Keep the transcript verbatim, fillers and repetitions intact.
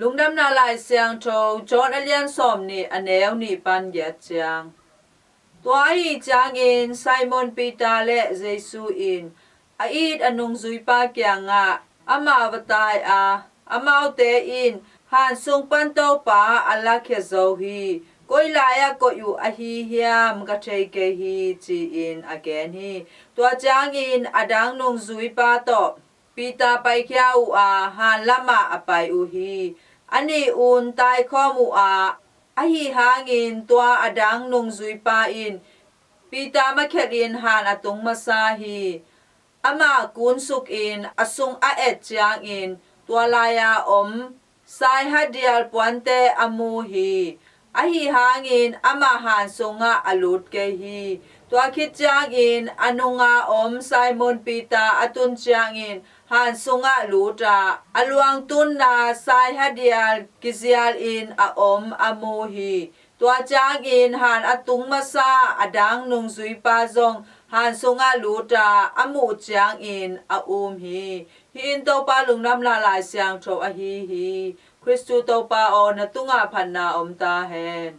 Lungdamna Lai Siangtho, John a lian sawmnih, a neu nih pan giat ciang. Tua ahi ciangin Simon Peter le Jesu in a it a nungzuipa kiangah amah va tai a, amaute in, "Han sung pan Topa a lakhia zo hi. Koi lai-ah koih uh ahi hiam ka thei kei hi," ci-in a gen hi. Tua ciangin a dang nungzuipa tawh Peter paikhia uh a, han lamah a pai uh hi. A nih un taikhawm uh a, ahi hangin tua a dang nungzuipa in Peter makhelhin han a tung masa hi. Amah kunsukin a sung a et ciangin tua lai-a om saihadial puante a mu hi. Ahi hangin amah han sungah a lut kei hi. Tua khit ciangin a nunga om Simon Peter a tun ciangin han sungah lut a, a luangtunna saihadial kizialin a om a mu hi. Tua ciangin han a tung masa a dang nungzuipa zong han sungah lut a, a muh ciangin a um hi. Hih in Topa Lungdamna Lai Siangtho ahi hi. Khristu Topa aw, na tungah phatna om ta hen.